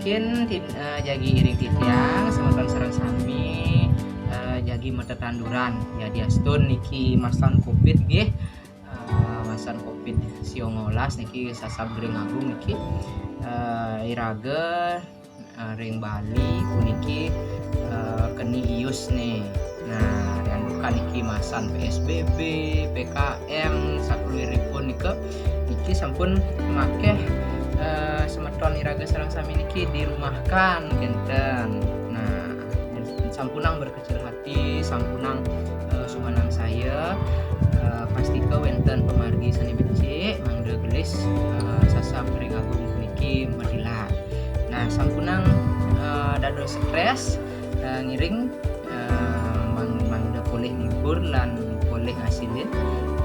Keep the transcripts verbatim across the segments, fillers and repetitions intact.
Mungkin tit-, eh, jagi iring titiang, semeton sareng sami, eh, jagi matetanduran. Ya, diastun niki masan covid nggih. Eh, masan covid siang welas niki sasab Gering Agung niki, eh, iraga, eh, ring Bali puniki, eh, keni ius nih. Nah, riantukan niki masan P S B B, P K M, sakuliripun nika, niki sampun makeh, eh, semeton iraga sareng sami niki dirumahkan kenten. Nah, sampunang berkecil hati, sampunang, eh, sumanangsaya, eh, pastika wenten pamargi sane becik, mangda gelis, eh, sasab Gering Agung puniki matilar. Nah, sampunang, eh, dados stres, eh, ngiring, eh, mang-, mangda polih ngibur lan polih ngasilin,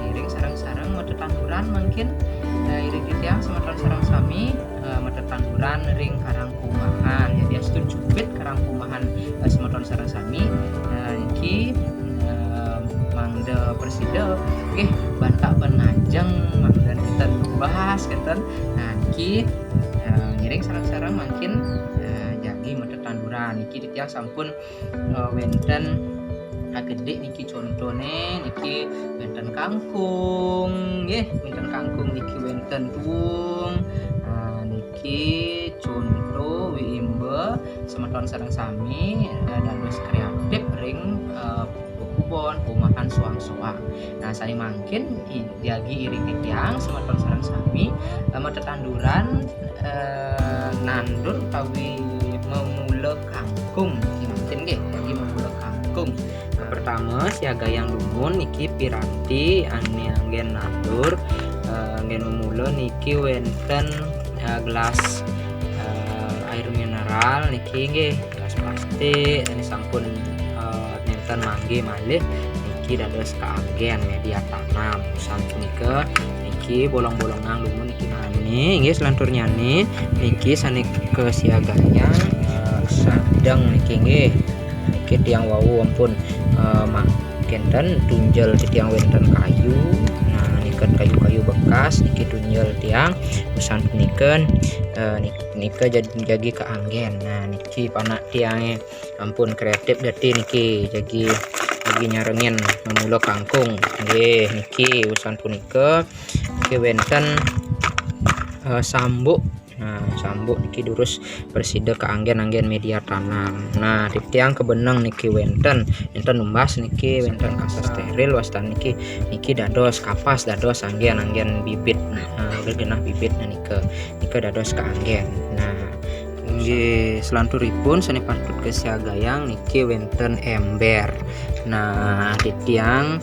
ngiring sareng-sareng matetanduran mangkin, eh, iring titiang semeton sareng sami, eh, matetanduran ring karang kumahan. Jadi, astun cupit karang kumahan, eh, semeton sareng sami, eh, niki, eh, mangda prasida nggih bantak ban ngajeng, mangda kenten bahas kenten. Nah, niki, eh, ngiring sareng-sareng mangkin, eh, jagi matetanduran. Niki titiang sampun, eh, wenten agedik niki contone, niki wenten kangkung, nggih, wenten kangkung, niki wenten tuung. Nah, niki conto wiimba semeton sareng sami, eh, dados kreatif ring, eh, kebon, perumahan soang-soang. Nah, sane mangkin i-, jagi iring titiang semeton sareng sami, eh, matetanduran, eh, nandur utawi memula kangkung. Mungkin nggih, jagi memula kangkung. Nah, pertama, siagayang dumun niki piranti ane anggen nandur, eh, anggen memula niki wenten, eh, gelas, eh, air mineral niki nggih, gelas plastik, ini sampun, eh, nenten manggi malih, niki dados kaanggen media tanam. Usan punika, niki bolong-bolongang dumun niki nane, nggih, selanturnyane, niki sane kasiagayang, eh, sadeng niki nggih. Niki tiang wau ampun, eh, ma-, kenten tunjel titiang wenten kayu. Nah, nika kayu-kayu bekas, niki tunjel tiang. Usan punika, eh, nik-, nika jad-, jagi kaanggen. Nah, niki panak tiange ampun kreatif dati niki, jagi, jagi nyarengin memula kangkung. Nggih, niki usan punika, niki wenten, eh, sambuk. Nah, sambuk niki durus prasida kaanggen-anggen media tanam. Nah, titiang kabeneng niki wenten, wenten numbas niki wenten kapas steril, wastan niki, niki dados kapas, dados anggen-anggen bibit. Nah, genah bibit nika, nika dados kaanggen. Nah, nggih, selanturipun sane patut kasiagayang niki wenten ember. Nah, titiang,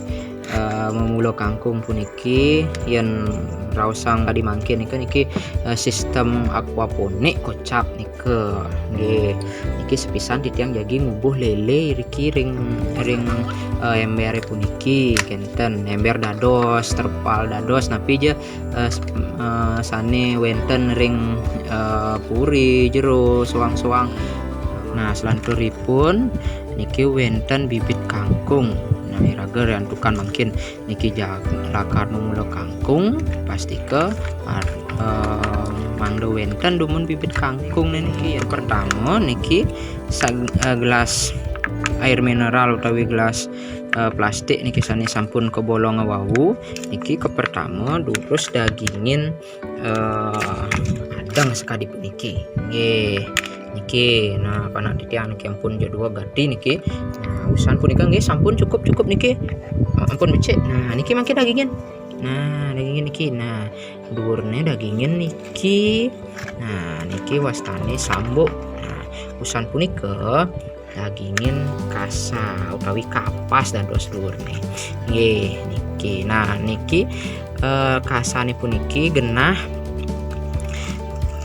eh, memula kangkung puniki, yen raosang kadi mangkin nika niki, eh, sistem aquaponik kocap nika. Nggih, niki sepisan titiang jagi ngubuh lele riki ring, ring, eh, embere puniki, kenten ember dados, terpal dados, napi ja, eh, s-, eh, sane wenten ring, eh, puri, jero, soang-soang. Nah, selanturipun niki wenten bibit kangkung. Nah, iraga riantukan mangkin niki ja-, lakar memula kangkung, pastika, ar-, eh, mangda wenten dumun bibit kangkung niki. Yang pertama niki sag-, eh, gelas air mineral utawi gelas, eh, plastik niki sane sampun kabolong wau. Niki kapertama durus dagingin, eh, adeng sakadi puniki. Nggih. Niki, nah, panak titiang niki ampun ja dua gati niki. Nah, usan punika nggih sampun cukup, cukup niki. Ampun becik. Nah, niki mangkin dagingin. Nah, dagingin niki. Nah, duurne dagingin niki. Nah, niki wastane sambuk. Nah, usan punika dagingin kasa utawi kapas dados duurne. Nggih, niki. Nah, niki, eh, kasane puniki genah,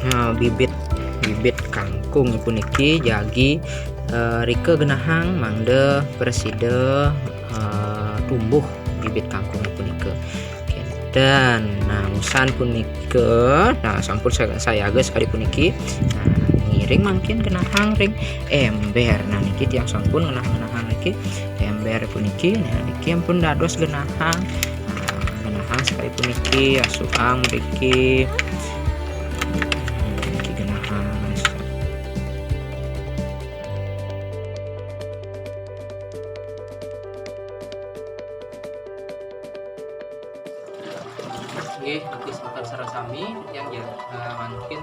eh, bibit, bibit kangkung puniki jagi, eh, rika genahang mangda prasida, eh, tumbuh bibit kangkung punika. Kenten. Nah, usan punika, nah, sampun sa-, sayaga sakadi puniki. Nah, ngiring mangkin genahang ring ember. Nah, niki tiang sampun ngenah-ngenahang niki ember puniki. Nah, niki ampun dados genahang. Nah, genahang sakadi puniki, asuang mriki. Nah, niki genahang. Oke, oke, semeton sareng sami, yang ya, eh, mangkin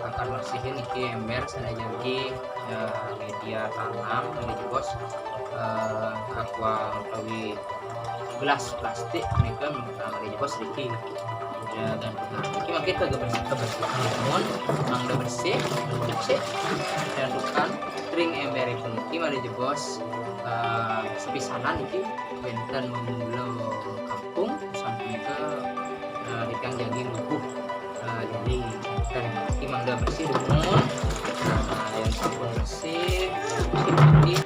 akan bersihin niki ember sané jagi, eh, media tanam, mangda jebos, eh, aqua utawi gelas plastik nika, eh, mangda jebos niki. Ya, dan niki mangkin kebersihan, kebersihan, namun mangda bersih, becik, dan bukan ring emberipun niki mangda jebos, eh, sepisanan niki wénten memula kangkung, sampun nika, eh, ingkang jagi nubuh, eh, jadi dan niki mangda bersih dumun. Nah, yén sampun bersih, niki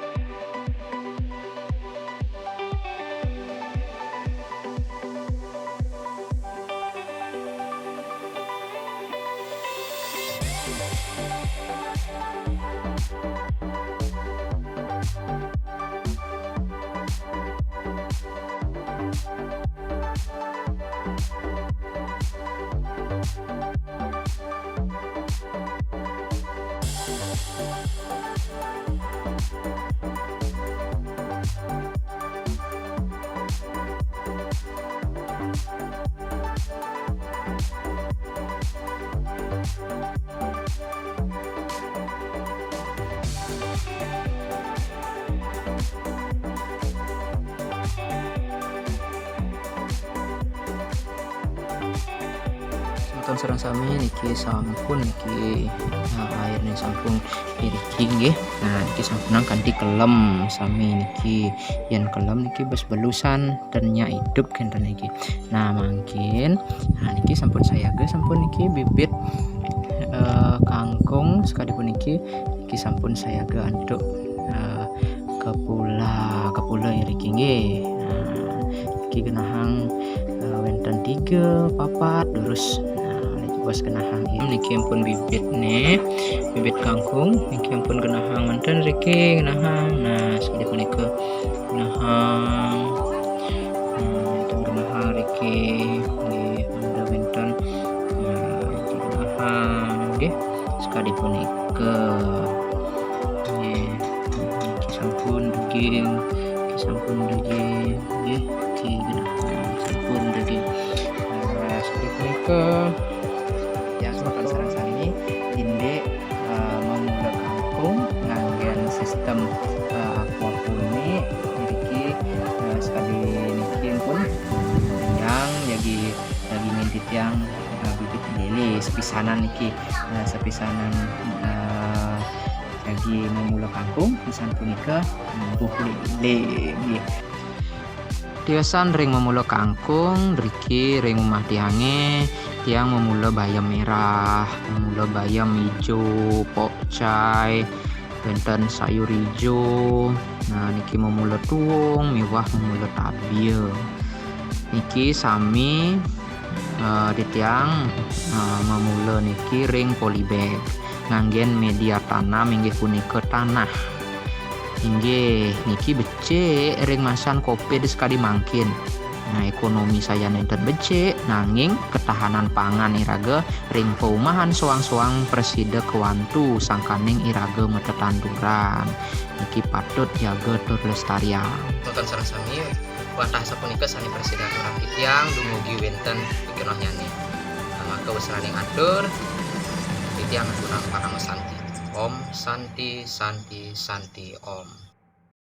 Semeton sareng sami niki sampun niki, nah, airnya sampun iriki nggih. Nah, niki sampunang kanthi kelem sami niki. Yén kelem niki bes belusan ten nyak idup kénten niki. Nah, mangkin, nah, niki sampun sayaga, sampun niki bibit, eh, kangkung sakadi puniki, niki sampun sayaga antuk, eh, kepula, kepula iriki nggih. Nah, niki genahang, eh, wénten tiga, papat, durus. Nah, niki bes genahang. Niki ampun bibitné, bibit kangkung, niki ampun genahang wénten riki, genahang. Nah, sakadi punika genahang. Hmm, wénten genahang riki, nggih, mangda wénten. Nah, genahang, nggih, sakadi punika. Nggih, niki sampun daging, niki sampun daging, nggih, niki genahang sampun daging. Nah, sakadi punika. Ya, semeton sareng sami, indik, eh, memula kangkung nganggén sistem, eh, aquaponik niki, eh, sakadi niki pun titiang jagi, jagi nginti tiang, eh, bibit lélé sepisanan niki, eh, sepisanan, eh, jagi memula kangkung, pisan punika nubuh lélé nggih. Tiosan ring memula kangkung, driki ring umah tiangé, tiang memula bayam merah, memula bayam ijo, pokcai, wénten sayur ijo. Nah, niki memula tuung miwah memula tabia. Niki sami, eh, titiang, eh, memula niki ring polybag, nganggén media tanam inggih punika tanah. Inggih, niki becik ring masan covid sakadi mangkin. Nah, ékonomi sayan nénten becik, nanging ketahanan pangan iraga ring paumahan soang-soang prasida kawantu sangkaning iraga matetanduran. Niki patut jaga tur lestariang. Semeton sareng sami, wantah sapunika sané prasida aturang titiang dumugi wénten pikenohnyané. Maka wéstaniang atur, titiang ngaturang parama santi. Om Santi, Santi, Santi, Om.